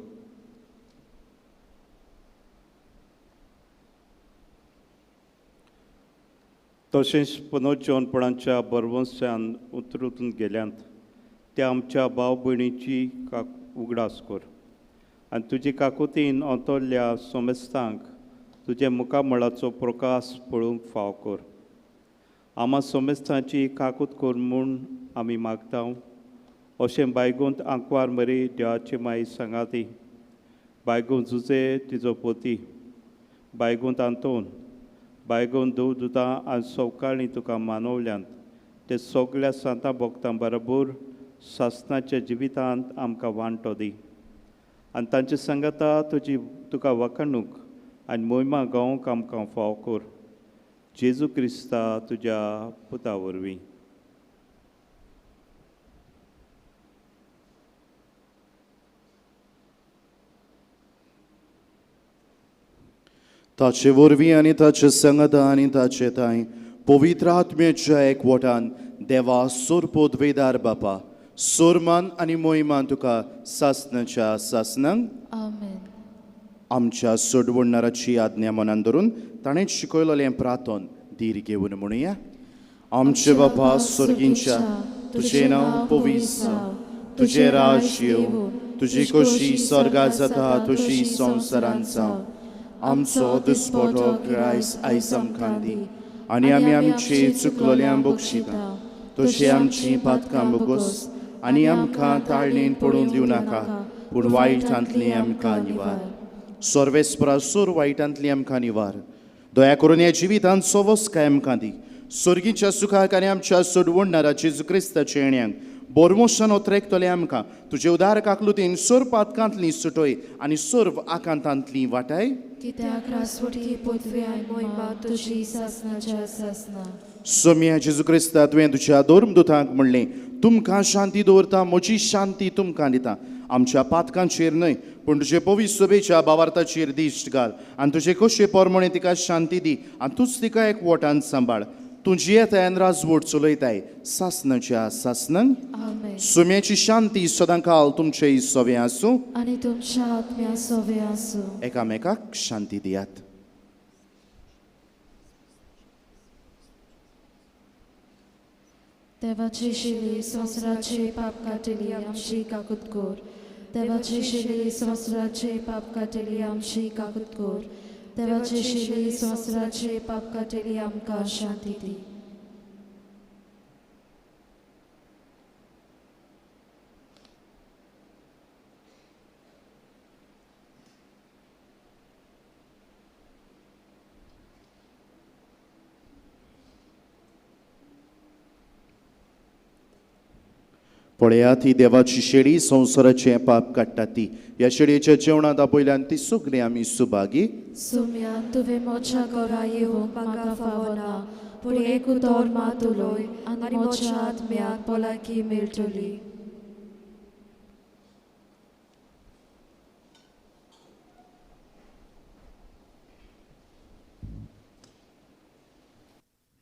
Speaker 7: तशेंच पुनर्जीवनपणाच्या बरवंशान उतरून गेल्यांत त्या आमच्या भाव भयणीची उगडास कर आनी तुजी काकुतीन अंतरल्या सोमेस्तांक तुजे मुखामळाचो प्रकाश पळोवंक फाव कर. आमा सोमेस्तांची काकूत कर म्हूण आमी मागता. अशें बायगूंत आंकवार मरी देवाची माई सांगाती, बायगूंत जुजे तिजो पोती, बायगूंत आंतोन, बायगूंत धुव दुतां आनी सवकाळीं तुका मानवल्यांत ते सगल्या सांतां भोगतां बरोबर सासणाच्या जिवितांत आमकां वांटो दी आनी तांचे सांगाता तुजी तुका वखणूक आनी मोहिमा गावंक आमकां फाव कर. जेजू क्रिस्ता तुज्या पुता वरवीं.
Speaker 3: ताचे वरवीं आनी ताचे संगता आनी ताचे तांय पवित्र आत्म्याच्या एकवटान देवा सोरपोदवेदार बापा सोरमान आनी मोहिमान तुका सासनाच्या सासनांक
Speaker 1: आमेन.
Speaker 3: आमच्या सोडवणणाराची आज्ञा मनान धरून ताणें शिकयलेलें प्रार्थन धीर घेवन म्हणुया. आमचे बापा स्वर्गींच्या, तुजें नांव पवित्र जावं, तुजें राज येवं, तुजी खोशी स्वर्गात जाता तशी संवसारांत जावं. आमचो दुस्पोटो ग्रायस आयज आमकां दी आनी आमी आमचे चुकलोल्यांक बक्षिता तशी आमची पातकां बोगोस आनी आमकां ताळणेन पडून दिवं नाका, पूण वायटांतली आमकां निवार. सर्वेस्परा सोर वायटांतली आमकां निवार. दया करून ह्या जिवितांत सवस काय आमकां दी. स्वर्गीच्या सुखाक आनी आमच्या सोडवणणारा जेजू क्रिस्ताच्या येण्यांक बोरमोशान ओतरेकतले आमकां तुजे उदार काकलुतीन सोर पातकांतली सुटय आनी सर्व आकांतांतली वाटाय.
Speaker 1: कित्याक रासवटी पृथ्वी आनी मोहिमा तुजी सासनाच्या सासना.
Speaker 3: सोम्या जेजू क्रिस्ता, तुवें तुज्या धर्मदुतांक म्हणलें, तुमकां शांती दवरता, म्हजी शांती तुमकां दिता. आमच्या पातकांचेर न्हय पूण तुजे पवित्र सभेच्या बावार्थाचेर दिश्ट घाल आनी तुजे कशे पोरमणे तिका शांती दी आनी तूंच तिका एक वटान सांबाळ. तूं जियेताय आनी राजवट चलयताय सासनाच्या सासनांक.
Speaker 1: आमेन.
Speaker 3: सुम्याची शांती सदांकाल तुमचे सवे आसूं
Speaker 1: आनी तुमच्या आत्म्या सवे आसूं.
Speaker 3: एकामेकाक शांती दियात.
Speaker 1: देवाची शिली संवसाराचे पाप काडटली आमची काकूत कर. देवाची शिली संवसाराचे पाप काडटली आमची काकूत कर. देवाची शिली संवसाराचे पाप काडटली आमकां शांती दी.
Speaker 3: पळयात ही देवाची शेळी संवसाराचें पाप काडटा ती. ह्या शेळयेच्या जेवणांत आपयल्यान ती सगळीं आमी सुभागी.
Speaker 1: सोम्या, तुवें म्हज्या घरा येवंक म्हाका फावना, पूण एक उतर मात उलय आनी म्हज्या आत्म्याक भलायकी मेळटली.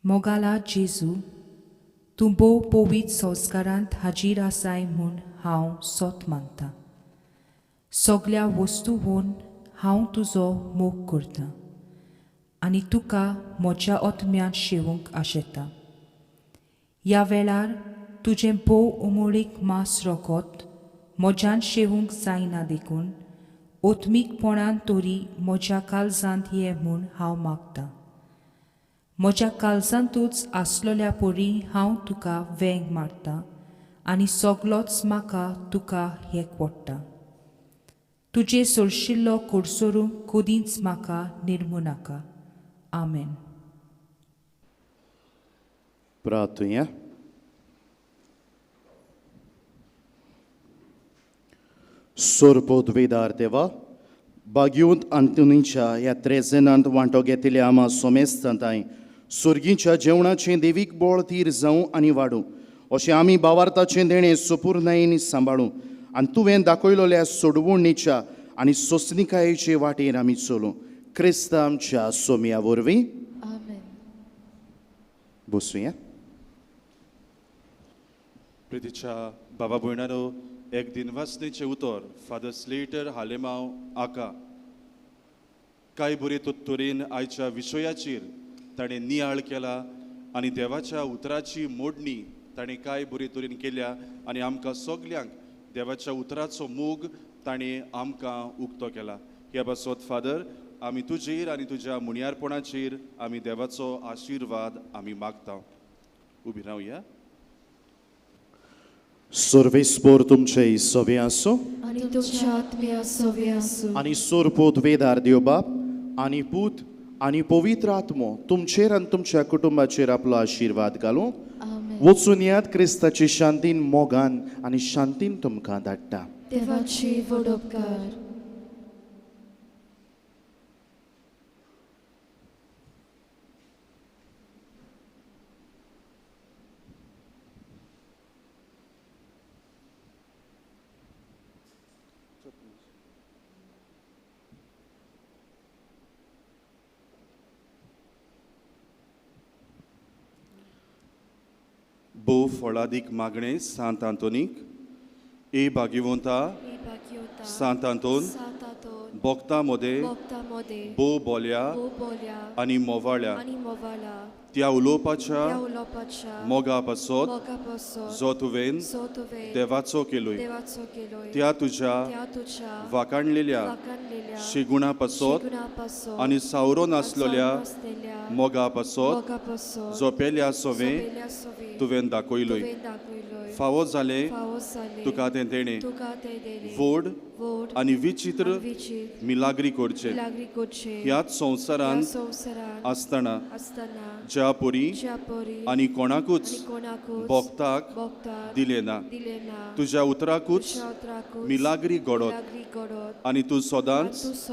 Speaker 8: मोगाला जेजू, तूं भोव पवित्र संस्कारांत हाजीर आसाय म्हूण हांव सोत मानतां. सगल्या वस्तूवन हांव तुजो मोग करतां आनी तुका म्हज्या आत्म्यांत शेवूंक आशेतां. ह्या वेळार तुजें भोव उमळीक मास रोगत म्हज्यान शेवूंक जायना देखून ओत्मीकपणान तरी म्हज्या काळजांत ये म्हूण हांव मागतां. म्हज्या काळजांतूच आसलोल्या परी हांव तुका वेंग मारतां आनी सगलोच म्हाका तुका एकवडटा. तुजे सोरशिल्लो कोडसोरूंक कदींच म्हाका निर्मू नाका. आमेन.
Speaker 3: प्रार्थुया. सोरपोदवेदार देवा, बाग्यूंत आंतोनीच्या ह्या त्रेजेनांत वांटो घेतिल्ल्या आमा सोमेस्तांताय सुर्गीच्या जेवणाचें देवीक बळ तीर जावं आनी वाडूं अशें आमी बावार्थाचें देणें सुपुर्णायेन सांबाळूं आनी तुवें दाखयलोल्या सोडवणीच्या आनी सोंसणिकायेचे वाटेर आमी चलूं. क्रिस्त आमच्या सोम्या वरवीं.
Speaker 1: आमेन.
Speaker 3: बसुया.
Speaker 2: प्रितीच्या बाबा भयणानो, एक दिनवासनेचें उतर फादर स्लेटर हालेमाव आका कांय बरे तरेन आयच्या विशयाचेर ताणें नियाळ केला आनी देवाच्या उतराची मोडणी ताणें कांय बरे तरेन केल्या आनी आमकां सगल्यांक देवाच्या उतराचो मोग ताणें आमकां उक्तो केला. ह्या पासत फादर आमी तुजेर आनी तुज्या मुनियारपणाचेर आमी देवाचो आशिर्वाद आमी मागता. उबी रावया.
Speaker 3: सर्वेस्पोर तुमचे सवे आसूं
Speaker 1: आनी तुमच्या आत्म्या सवे आसूं.
Speaker 3: आनी सोरपोत वेदार देव बाप आनी पूत आनी पवित्र आत्मो तुमचेर आनी तुमच्या कुटुंबाचेर आपलो आशिर्वाद घालूं. वचून यात क्रिस्ताची शांतीन मोगान आनी शांतीन तुमकां धाडटा.
Speaker 1: देवाची व्हड उपकार.
Speaker 2: फळादीक मागणे सांत आंतोनीक ए भाग्यवंता सांत आंतोन भक्ता मोदे भोव बोल्या आनी मोवाळ्या त्या उलोवपाच्या मोगा पासत जो तुवें देवाचो केलोय त्या तुज्या वाकाणलेल्या शिगुणा पासत आनी सावरो नासलेल्या मोगा पासत जो पेल्या सोवे तुवें दाखयलोय फावो जालें तुका तें देणें व्हड आनी विचित्र मिलाग्री करचें ह्याच संवसारांत आसतना ज्या परी आनी कोणाकूच भक्ताक दिलें ना तुज्या उतराकूच मिलाग्री घडत आनी तूं सदांच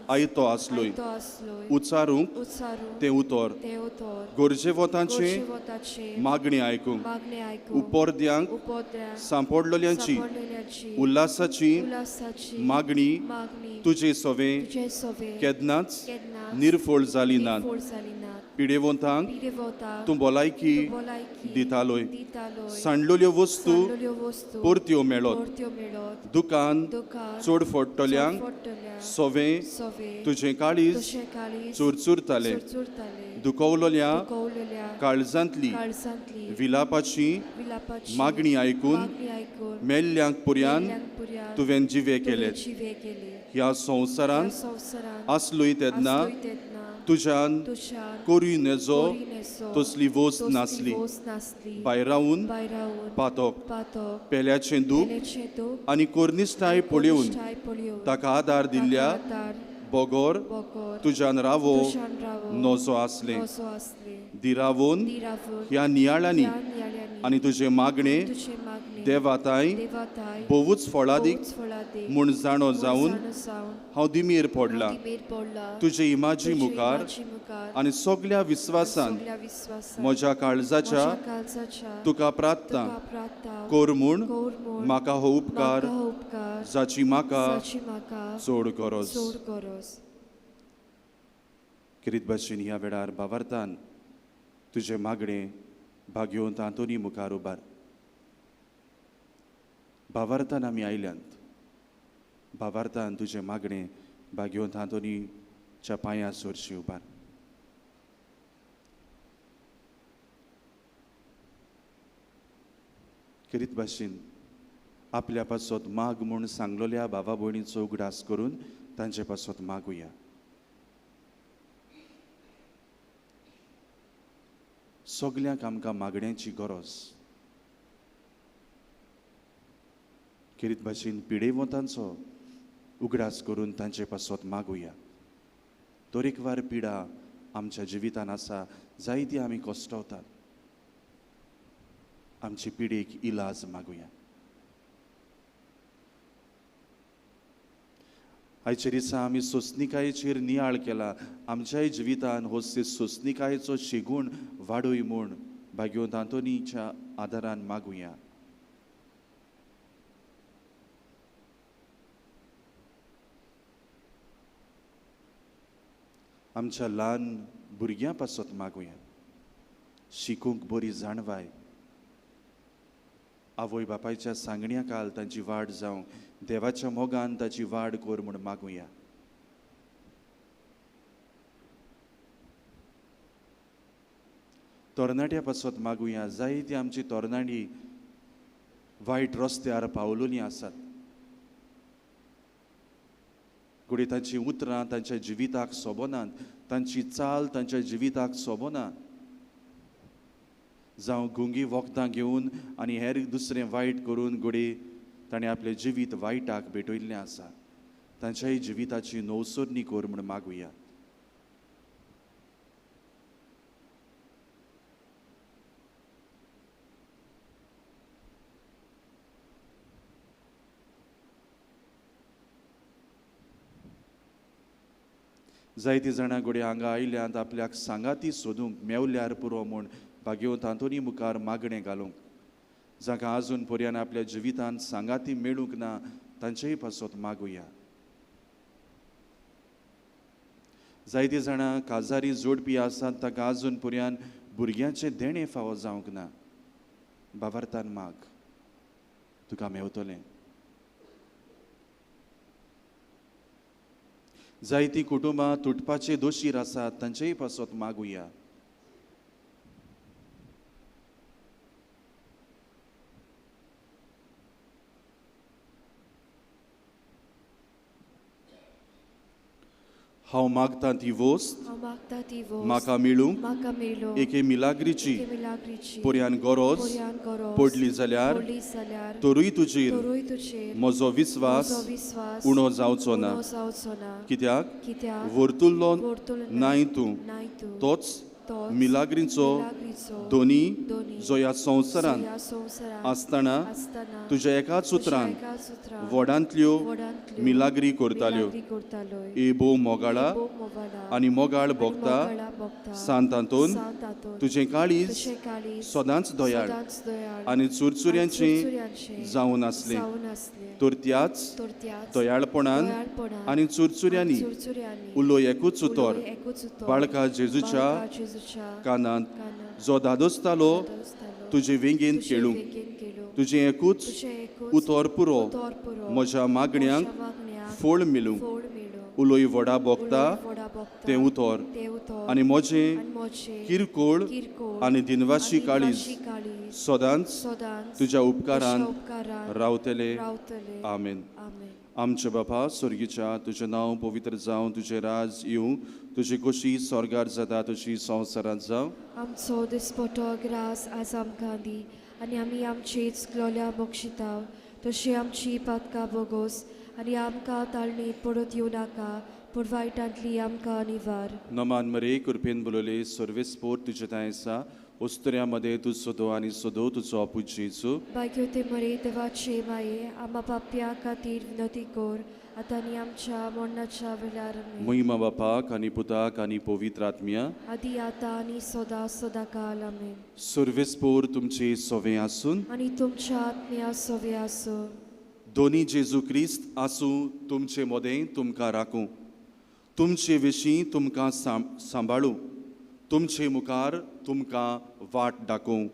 Speaker 2: आयतो आसलोय उच्चारूंक तें उतर गरजेवतांचे मागणी आयकूंक उपोर्द्यांक सांपडलेल्यांची उल्हासाची मागणी तुजे सोवे केन्नाच निर्फळ जाली ना पिडेवंतांक तूं भलायकी दितालोय सांडलेल्यो वस्तू परत्यो मेळत दुकान चड फोडटल्यांक सोवे तुजें काळीज चुरचुरतालें दुखवलेल्या काळजांतली विलापाची मागणी आयकून मेल्ल्यांक पुर्यान तुवें जिवे केले ह्या संवसारांत आसलोय तेन्ना तुज्यान करूय नजो तसली वस्त नासली भायरावन पातक पेल्याचें दूख आनी कोर्निश्ठाय पळोवन ताका आदार दिल्ल्या बगर तुज्यान रावो नजो आसलें दिरावून ह्या नियाळांनी आनी तुजें मागणें देवाताय भोवूच फळादीक म्हूण जाणो जावन हांव दिमेर पडला तुजे इमाजी मुखार आनी सगल्या विस्वासान म्हज्या काळजाच्या तुका प्रार्थना कर म्हूण म्हाका हो उपकार जाची म्हाका चड गरज. किरीत भाशेन ह्या वेळार भावार्थान तुजें मागणें भाग्यवंत आंतोनी मुखार उबार. भावार्थान आमी आयल्यांत, भावार्थान तुजें मागणें भाग्यवंत आंतोनीच्या पांयां सरशी उबार. किरीत भाशेन आपल्या पासत माग म्हूण सांगलेल्या भावा भयणीचो उगडास करून तांचे पासत मागुया. सगल्यांक आमकां मागण्यांची गरज. किरीत भाशेन पिडेवंतांचो उगडास करून तांचे पासत मागुया. तरेकवार पिडा आमच्या जिवितान आसा, जायती आमी कश्टवतात. आमचे पिडेक इलाज मागुया. आयच्या दिसा आमी सोंसणिकायेचेर नियाळ केला. आमच्याय जिवितान हो सोंसणिकायेचो शिगूण वाडोय म्हूण भाग्यवंत आंतोनीच्या आदारान मागुया. आमच्या ल्हान भुरग्यां पासत मागुया. शिकूंक बरी जाणवाय, आवय बापायच्या सांगण्या काल तांची वाड जावंक, देवाच्या मोगान ताची वाड कर म्हूण मागुया. तरणाट्या पासत मागुया. जायती आमची तरणाटी वायट रस्त्यार पावलोलीं आसात. घडये तांची उतरां तांच्या जिविताक सोबनात, तांची चाल तांच्या जिविताक सोबना. जावं गुंगी वखदां घेवन आनी हेर दुसरें वायट करून घडये ताणें आपलें जिवीत वायटाक भेटयल्लें आसा. तांच्याय जिविताची नवसरणी कर म्हूण मागुया. जायतीं जाणां घडये हांगा आयल्यांत आपल्याक सांगाती सोदूंक मेवल्यार पुरो म्हूण भाग्यवंत आंतोनी मुखार मागणें घालूंक. जांकां आजून पर्यान आपल्या जिवितांत सांगाती मेळूंक ना तांचेय पासत मागुया. जायतीं जाणां काजारी जोडपी आसात, तांकां आजून पर्यान भुरग्यांचें देणें फावो जावंक ना. भावार्थान माग, तुका मेवतलें. जायतीं कुटुंबां तुटपाचे दोशीर आसात, तांचेय पासत मागुया. हांव मागता ती वस्त म्हाका मेळूंक एके मिलाग्रीची पर्यान गरज पडली जाल्यार तरूय तुजेर म्हजो विस्वास उणो जावचो ना, कित्याक वर्तुल्लो नाय तूं तोच मिलाग्रीचो दोनी जो ह्या संवसारांत आसतना तुज्या एकाच उतरान व्हडांतल्यो मिलाग्री करताल्यो. ए भोव मोगाळा आनी मोगाळ भोगता सांत आंतोन, तुजें काळीज सदांच दयाळ आनी चुरचुऱ्यांचें जावन आसलें, तर त्याच दयाळपणान आनी चुरचुऱ्यांनी उलोय एकूच उतर बाळका जेजूच्या कानांत जो धादोसतालो तुजे वेंगेंत खेळूंक, तुजें एकूच उतर पुरो म्हज्या मागण्यांक फळ मेळूंक. उलोय व्हडा भोगता तें उतर आनी म्हजें किरकोळ आनी दिनवाशी काळीज सदांच तुज्या उपकारान रावतले. आमेन. आमच्या बापा स्वर्गीच्या, तुजें नांव पवित्र जावं, तुजें राज येवं, तुजी खोशी स्वर्गार जाता तशी संवसारांत जावं.
Speaker 1: आमचो दिसपटो ग्रास आज आमकां दी आनी आमी आमचीच ग्लोल्या बक्षिताव तशी आमची पातकां बोगोस आनी आमकां ताळणीत पडत येवं नाका पूण वायटांतली आमकां निवार.
Speaker 2: नमान मरे कृपेन बोलवले सर्वेस्पोर तुजें थंय आसा, उस्तुऱ्या मदें तूं सोदो आनी सोदो तुजो आपूत जेजू.
Speaker 1: भाग्योते मरे देवाचे माये, आमा पापया खातीर विनती कर आतां आनी आमच्या मरणाच्या वेळार.
Speaker 2: महिमा बापाक आनी पुताक आनी पवित्र आत्म्या,
Speaker 1: आदी आतां आनी सदां सदां काल. आमेन.
Speaker 2: सर्वेस्पोर तुमचे सोवे आसून
Speaker 1: आनी तुमच्या आत्म्या सोवे आसूं.
Speaker 2: दोनी जेजू क्रिस्त आसूं तुमचे मदें तुमकां राखूं, तुमचे विशीं तुमकां सांबाळूं, तुमचे मुखार तुमकां वाट दाखोवं,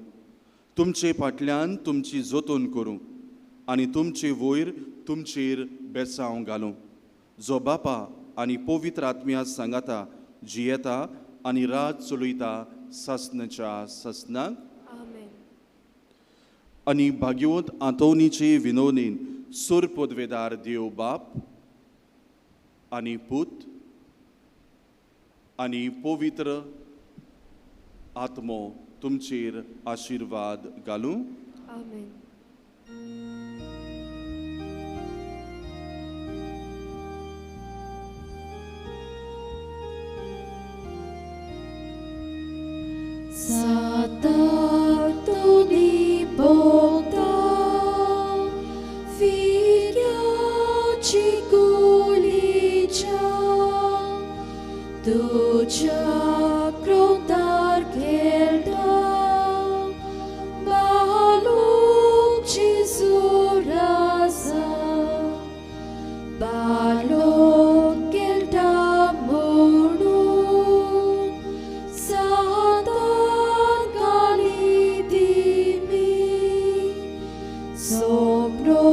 Speaker 2: तुमचे फाटल्यान तुमची जतन करूं आनी तुमचे वयर तुमचेर बेसांव घालूं. जो बापा आनी पवित्र आत्म्या सांगाता जियेता आनी रात चलयता सासनाच्या सासनाक.
Speaker 1: आमेन.
Speaker 2: आनी भाग्यवंत आंतोनीचे विनवणीन सूर पदवेदार देव बाप आनी पूत आनी पवित्र आत्मो तुमचेर आशिर्वाद घालूं.
Speaker 1: आमेन. सातातोनी भोगता फिग्याची कुलीच्या तुज्या क्रोधार खेळटा बालोक जेजू राजा, बालोक खेळटा म्हणून सातान गाली दिमी, सोमरो